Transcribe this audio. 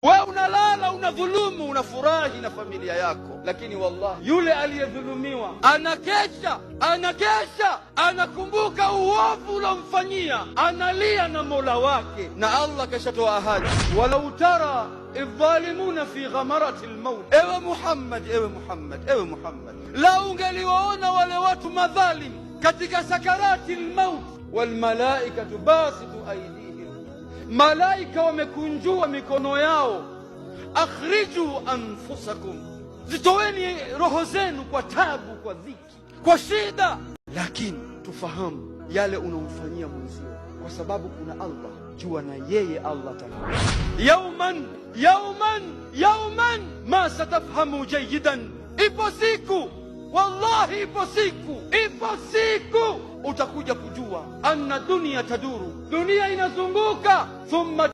Wewe unalala, unadhulumu, unafurahi na familia yako, lakini wallahi yule aliyedhulumiwa anakesha, anakesha, anakumbuka uovu uliomfanyia, analia na Mola wake, na Allah kashatoa ahadi, walau tara idh-dhalimuna fi ghamarati lmaut. Ewe Muhammad, ewe Muhammad, ewe Muhammad, lau ungeliwaona wale watu madhalim katika sakarati lmaut, walmalaikatu basitu aidihim, malaika wamekunjua mikono yao, akhriju anfusakum, zitoweni roho zenu kwa tabu, kwa dhiki, kwa shida. Lakini tufahamu yale unaomfanyia mwenzio, kwa sababu kuna Allah, jua na yeye Allah atakuwa yauman yauman yauman ma satafhamu jayidan. Ipo siku, wallahi, ipo siku, ipo siku utakuja kujua anna dunia taduru, dunia inazunguka, thumma